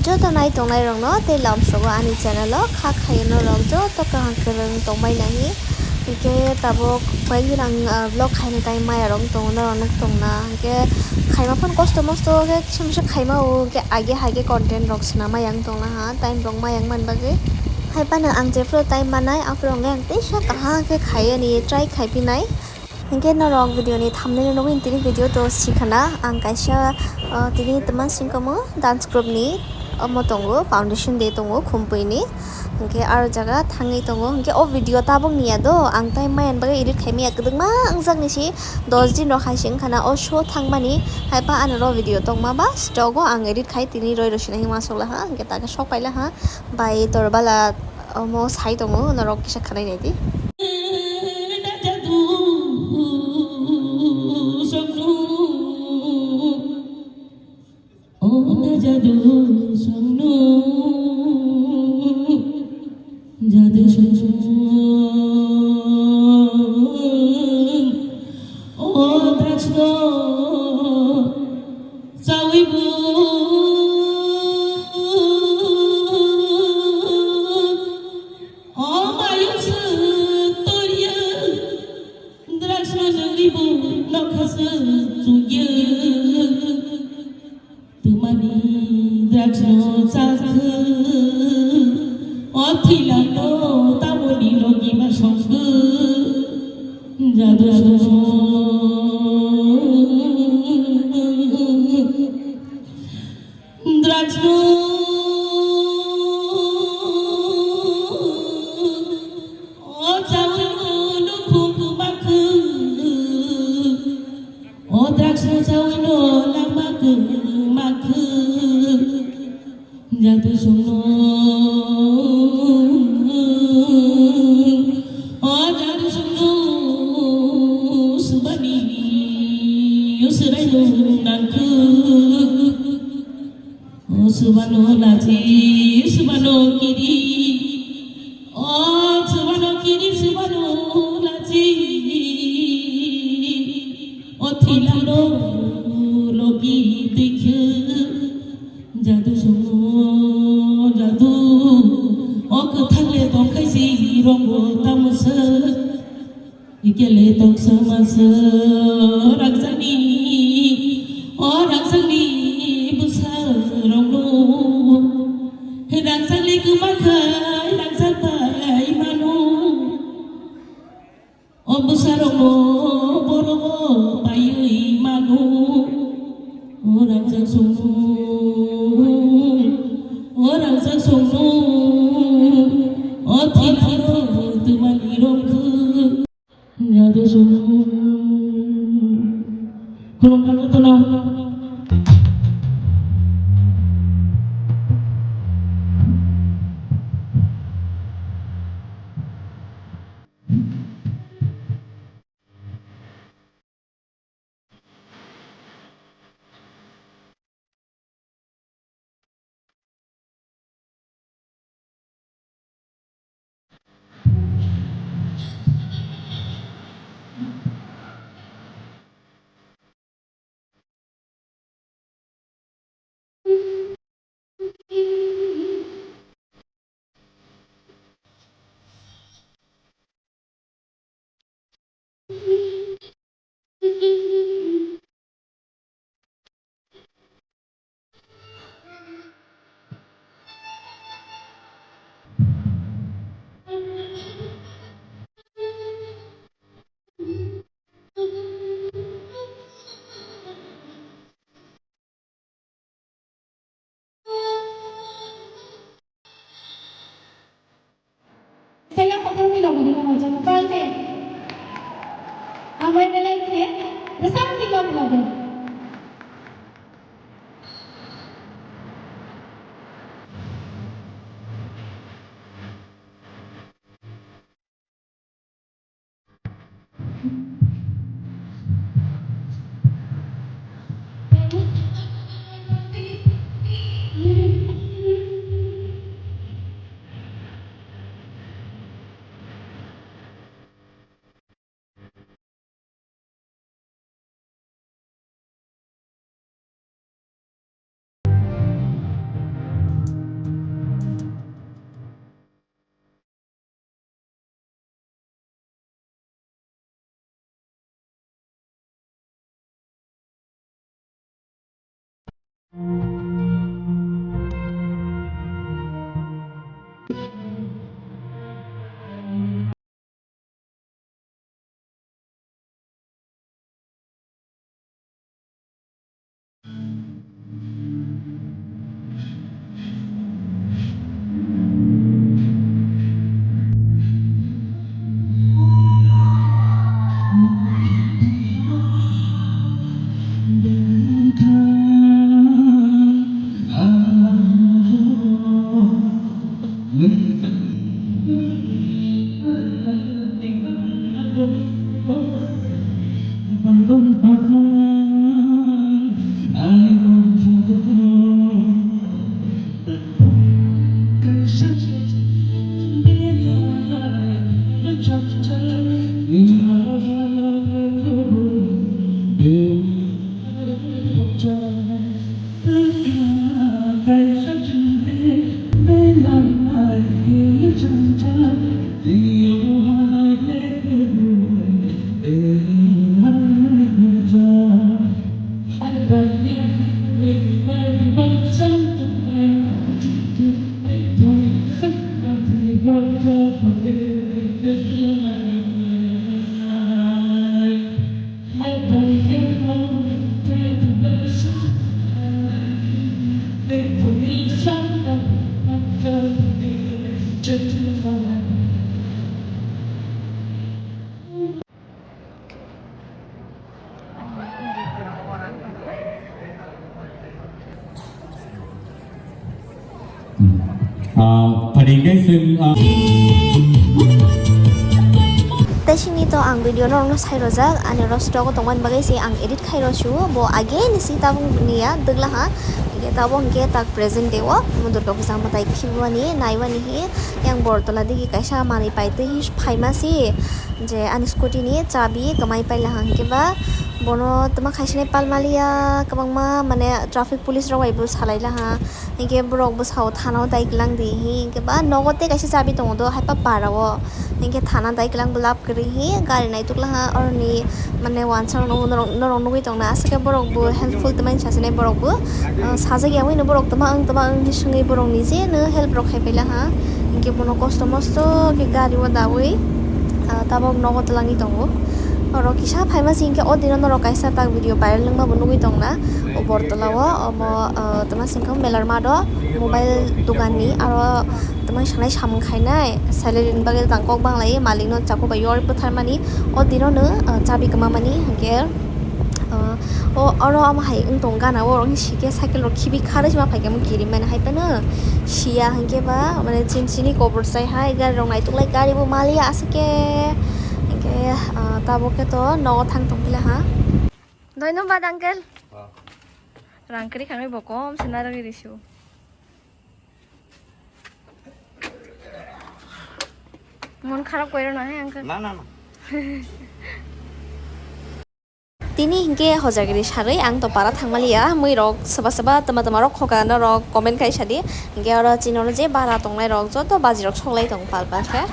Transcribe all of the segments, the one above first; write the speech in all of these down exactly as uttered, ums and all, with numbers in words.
Joto nai tongnai rokno tei lamsogo ani channel o kha khayo norok joto kaham kwrwng tongbai nai. Hinkhe tabuk koi gwnang, ah, vlog khaina time maya rok tongo norok nuk tongna. Hinkhe khaima phano kosto mosto khe kisa misa khaima o, hinkhe age hai khe content rok swnam maya wng tongna ha, time rok maya wng man bagwi. Hai phano ang jephuru time manai aphuru hwnkhe ang teisa kaham khe khaiyani try khai phinai. Hinkhe norok video ni thumbnail o nugwi tini video to sikhana ang kaisa, ah, tini twma singkamo dance group ni omo tongo, foundation day tongo Khumpui ni. Hinkhe aro jaga thangwi tongo. Hinkhe o video tabuk niya do, ang time maya bagwi edit khaimaya kwdwkma wngjakni si dos din rok hai se wngkhana o show thangmani. Haiba ani ro video tongma ba stock o ang edit khai tini roi rosina hima sokla ha, hinkhe takhe sok paila ha. Bai torbala omo sai tongo, norok kisa khwnai naidi. O da jadu songno, jadu song, o drugs no chawi bo, o mayung se toriya, drugs no jagwi bo nokha se chugya. Twmani drugs no chakhe, o thwilang no tamoni logi ma songkhe, jadu song. Drugs no, o chawi no nukhung makhe. O drugs no chawi no lama kwmakhe, jadu songno. O jadu songno subani, o swrai no nangkhe. O subano lachi, subano kiri. O subano kiri, subano lachi. O thilano logi dikhe. Jadu sumo, jadu. O kwthang le tongkhaisi rongo tamusa. Ikele tongsa masa rakjani, o rakjani bwsa rokno. Rakjani kwma khai rakjak bai mano. O bwsa rokno borok o paiwi mano. O rakjak songno, o rakjak songno. O thilano twmani rokno. Khulumkha jotono. Saya kotor ni logo ni logo jang pal de. Amai belai khe resam ni logo logo. Ah, phaidi khe chwng, ah, Tei sini to ang video norokno sai rojak, ani oro stock o tongmani bagwi se ang edit khai rw sio, bo age ni si tabuk ni ya dwgla ha, hingke tabuk hingke tak present day o omo Durga puja mwtai khibimani naiwani hi yang Bortola digi kaisa manwi paitwi hi phaima si. Je ani scooty ni chabi kwmai paila hang khe ba bono twma khaisani palmaliya kwbangma mane traffic police rok bai bo salai laha, hinkhe borok bwsao thana o dai kwlang di hinkhe ba nogo tei kaisa chabi tongo do haipa para o, hinkhe thana dai kwlang bo lab kwrwi hi gari naituk laha oroni mane wansa rok norok nugwi tongna aswk khe borok bo helpful twmani sasinai borok bo. Ah, sajak ya wngwi no borok tama wng tama wng hinwi swngwi borok ni je no help rok khai paila ha, hinkhe bono kosto mosto khe gari o dawi, ah, tabok nogo twlangwi tongo. Oro kisa phaima se hinkhe o dino norok kaisa tak video viral wngma bo nugwi tongna o Bortola o, omo, ah, tama singkhe melar mado mobile dogan ni aro tama sanai samung khainai salary ni bagwi tang kok bang lai malik no chakuk bai yor bwtharmani o dino no, ah, chabi kwma mani hinkhe. Ah, o, oro omo hai wng tong gana o, oro hwnwi si khe cycle rok khibi kharwi se ma phai khe omo kirimani hai phano siya hinkhe ba, mane chin chini kobor chai hai gari rok naituk lai gari bo maliya aswk khe hinkhe, ah, tabuk khe to nogo thang tong phila ha. Dhonnobad uncle. Ah. Rang kwrwi khanwi bo kom se narwgwi rw sio. Mon kharap koi rw na hai uncle. Na, na, na. Tini hinkhe hojagiri sarwi ang to para thangmaliya, mui rok swba swba twma twma rok khoka norok comment khai sadi, hinkhe oro chini oro je bara tongnai rok joto baji rok soklai tong pal pal khe.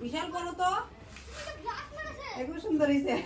বিশাল বড় তো। এগুলো সুন্দর হইছে।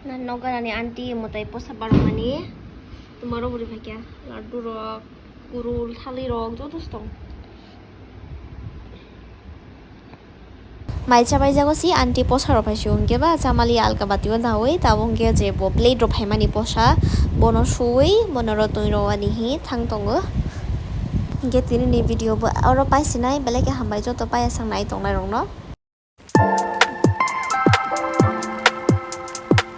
Na noganani aunty mwtai posa barokmani. Maro buri phaikya, laddu rok, kurul, thali rok, joto se tong. Mai chabai jago si aunty posa rok phai sio, hingke ba chamali alka bati o nawi, tabo hingke je bo plate rok phaimani posa, bono suwi, bono ro twi ro ani hi thang tongo. Hingke tini ni video bo oro pai sinai, belai ke hambai joto paya sang nai tongnai rok no.